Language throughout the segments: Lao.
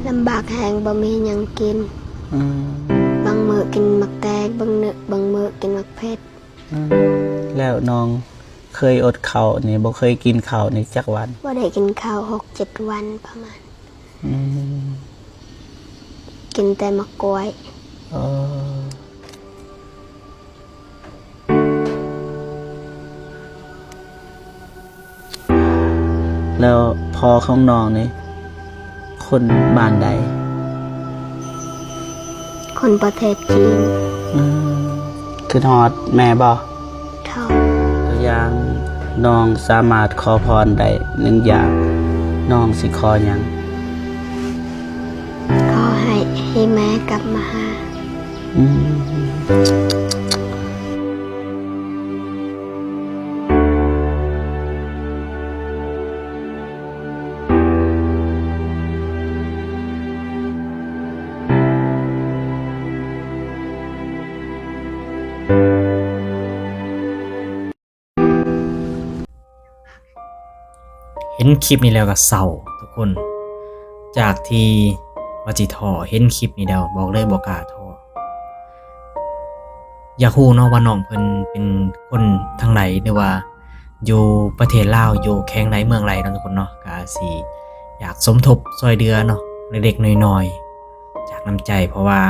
ລຳບາກແຮງ ບໍ່ມີຫຍັງກິນ. ອືມ ບາງມື້ກິນໝາກແຕງ ບາງເນ- ບາງມື້ກິນໝາກເຜັດ. ອືມ ແລ້ວນ້ອງເຄີຍອົດເຂົ້ານີ້ ບໍ່ເຄີຍກິນເຂົ້ານີ້ຈັກວັນ? ບໍ່ໄດ້ກິນເຂົ້າຫົກເຈັດວັນປະມານ. ອືມ ກິນແຕ່ໝາກກ້ວຍ. ອໍ ແລ້ວພໍ່ຂອງນ້ອງນີ້ຄົນບ້ານໃດ? ຄົນປະເທດຈີນ. ອືມ ຄິດຮອດແມ່ບໍ່? ຮອດ. ຕົວຢ່າງ ນ້ອງສາມາດຂໍພອນໄດ້ໜຶ່ງຢ່າງ ນ້ອງຊິຂໍຫຍັງ? ຂໍໃຫ້ ໃຫ້ແມ່ກັບມາຫາ. ອືມ ເຫັນຄລິບນີ້ແລ້ວກໍເສົ້າທຸກຄົນ. ຈາກທີ່ວ່າຊິທໍ້ ເຫັນຄລິບນີ້ແລ້ວ ບອກເລີຍບໍ່ກ້າທໍ້. ຢາກຮູ້ເນາະວ່ານ້ອງເພິ່ນເປັນຄົນທາງໃດ ຫຼືວ່າຢູ່ປະເທດລາວ ຢູ່ແຂວງໃດເມືອງໃດເນາະທຸກຄົນເນາະ. ກໍຊິຢາກສົມທົບຊ່ວຍເຫຼືອເນາະ ເລັກໆນ້ອຍໆ ຈາກນ້ຳໃຈ ເພາະວ່າ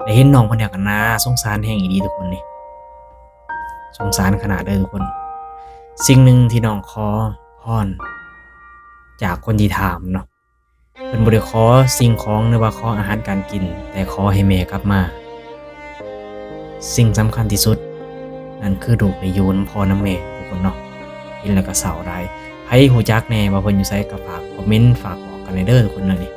ໄດ້ເຫັນນ້ອງເພິ່ນແລ້ວກໍໜ້າສົງສານແຮງອີ່ຫຼີທຸກຄົນນີ້ ສົງສານຂະໜາດເດີທຸກຄົນ. ສິ່ງໜຶ່ງທີ່ນ້ອງຂໍພອນຈາກຄົນທີ່ຖາມເນາະ ເພິ່ນບໍ່ໄດ້ຂໍສິ່ງຂອງ ຫຼືວ່າຂໍອາຫານການກິນ ແຕ່ຂໍໃຫ້ແມ່ກັບມາ. ສິ່ງສຳຄັນທີ່ສຸດນັ້ນຄືລູກໄດ້ຢູ່ນຳພໍ່ນຳແມ່ທຸກຄົນເນາະ. ເຫັນແລ້ວກໍເສົ້າຫຼາຍ. ໃຜຮູ້ຈັກແດ່ວ່າເພິ່ນຢູ່ໃສ ກໍຝາກຄອມເມັນຝາກບອກກັນແດ່ເດີທຸກຄົນເນາະ. ນີ້